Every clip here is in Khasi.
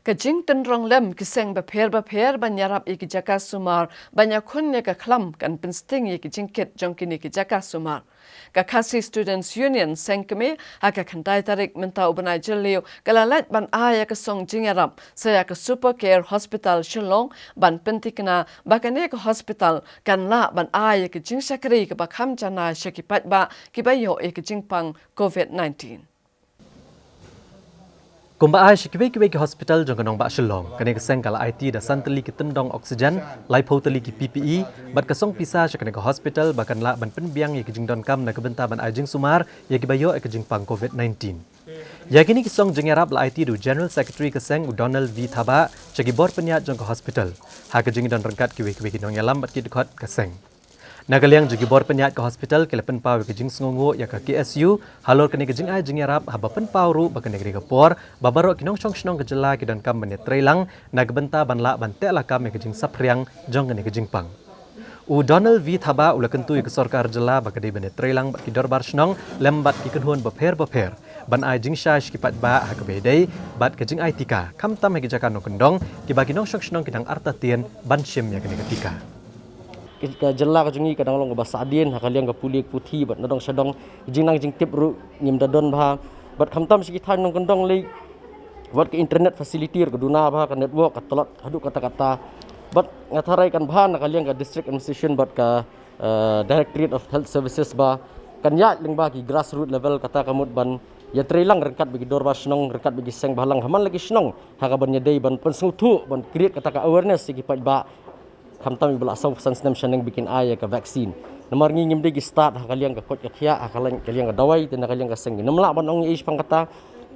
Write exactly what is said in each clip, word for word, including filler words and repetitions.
Ka jingtynrong lem ki seng bapher bapher ban ïarap ïa ki jaka sumar ban ïakhun ïa ka khlam kan pynsting ïa ki jingkit jong kine ki jaka sumar. Ka Khasi Students Union seng kmie ha ka khyndai tarik mynta u bnai Jylliew ka la leit ban ai ïa ka song jingïarap sa ïa ka Super Care Hospital Shillong ban pyntikna ba kane ka hospital kan lah ban ai ïa ka jingshakri kaba kham janai sha ki paidbah kiba ïoh ïa ka jingpang COVID nineteen. Kumba ai sha kiwei kiwei ki hospital jong ka nongbah Shillong, kane ka seng ka la aiti da san tylli ki tyndong oxygen, laiphew tylli ki P P E bad ka song pisa sha kane ka hospital ba kan lah ban pynbiang ïa ki jingdonkam na ka bynta ban ai jingsumar ïa kiba ïoh ïa ka jingpang COVID nineteen. Ïa kine ki song jingïarap la aiti da u General Secretary ka seng u Donald V Thabah sha ki bor pynïaid jong ka hospital ha ka jingdon ryngkat kiwei kiwei ki nongïalam bad ki dkhot ka seng. Na ka liang jong ki bor pynïaid ka hospital ki la pynpaw ïa ka jingsngewnguh ïa ka K S U halor kane ka jingai jingïarap, haba pynpaw ruh ba kane ka dei ka por ba baroh ki nongshong shnong ka jylla ki donkam ban ïatreilang na ka bynta ban lah ban teh lakam ïa ka jingsaphriang jong kane ka jingpang. U Donald V Thabah u la kyntu ïa ka sorkar jylla ba ka dei ban ïatreilang bad ki dorbar shnong lem bad ki kynhun bapher bapher ban ai jingshai sha ki paidbah ha kaba ïadei bad ka jingai tika, khamtam ha ki jaka nongkyndong kiba ki nongshong shnong ki dang artatien ban shim ïa kane ka tika. Ka jylla ka jong ngi ka dang long kaba sahdien ha ka liang ka pule ka puthi bad nadong shadong, jingnang jingtip ruh ngim da don bha, bad khamtam sha ki thaiñ nongkyndong lei, wat ka internet facility ruh ka duna bha, ka network ka tlot haduh katta katta. Bad nga tharai kan bha na ka liang ka District Administration bad ka, eh, Directorate of Health Services ba kan ïaid lyngba ki grassroots level, kata ka mut ban ïatreilang ryngkat bad ki dorbar shnong, ryngkat bad ki seng bhalang ha man la ki shnong, ha kaban ïadei ban pynsngewthuh, ban create kata ka awareness ïa ki paidbah, khamtam kiba la saw phew san snem shaneng ba kin ai ïa ka vaccine. Namar ngi ngim dei ki stad ha ka liang ka koit ka khiah, ha ka liang, ka liang ka dawai, te na ka liang ka seng ngim lah ban ong ei shaphang kata.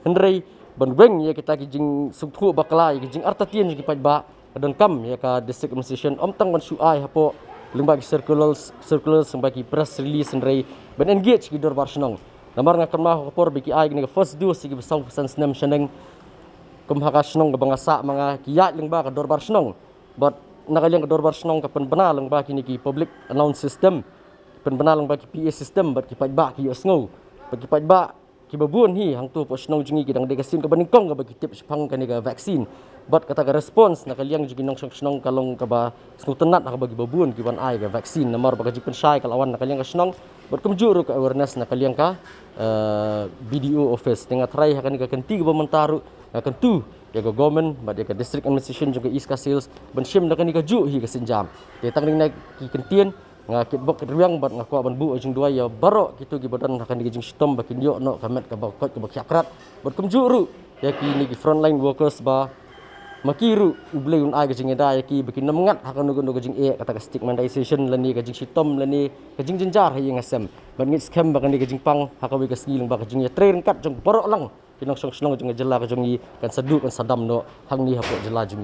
Hynrei ban weng ïa kita ki jingsngewthuh bakla, ïa ki jingartatien jong ki paidbah, ka donkam ïa ka District Administration ym tang ban shu ai hapoh lyngba ki circulars, circulars, lyngba ki press release, hynrei ban engage ki dorbar shnong. Namar nga kynmaw ha ka por ba ki ai kine ka first dose ïa kiba saw phew san snem shaneng, kum ha ka shnong kaba nga sah ma nga, ki ïaid lyngba ka dorbar shnong. Bad na ka liang ka dorbar shnong ka pynbna lyngba kine ki public announce system, pynbna lyngba ki P A system, bad ki paidbah ki ïohsngew. Bad ki paidbah kiba bun hi hangto hapoh shnong jong ngi ki dang dei ka sien kaba nyngkong kaba ki tip shaphang kane ka vaccine. Bad kata ka response na ka liang jong ki nongshong shnong ka long kaba sngewtynnat ha kaba kiba bun ki wan ai ka vaccine, namar ba ka jingpynshai ka la wan na ka liang ka shnong. Bad kumjuh ruh ka awareness na ka liang ka, eh, B D O office. Te nga tharai ha kane ka kynti kaba mynta ruh nga kyntu ïa ka government bad ïa ka District Administration jong ka East Khasi Hills ban shim da kane kajuh hi ka sienjam. Te tang dei na ki kyntien, nga kitbok kitrwiang bad nga kwah ban buh jingduwai ïa baroh kito kiba don ha kane ka jingshitom ba kin ïoh noh ka met kaba koit kaba khiah krat. Bad kumjuh ruh ïa kine ki frontline workers ba ma ki ruh U Blei un ai ka jingïada ïa ki ba kin ym ngat ha kano kano ka jingeh, kata ka stigmatization lane ka jingshitom lane ka jingjynjar ha ïing ha sem. Bad ngi ngeit skhem ba kane ka jingpang ha kawei ka sngi lyngba ka jingïatrei ryngkat jong baroh lang ki nongshong shnong jong ka jylla ka jong ngi kan sa duh kan sa dam noh hangne hapoh jylla jong ngi.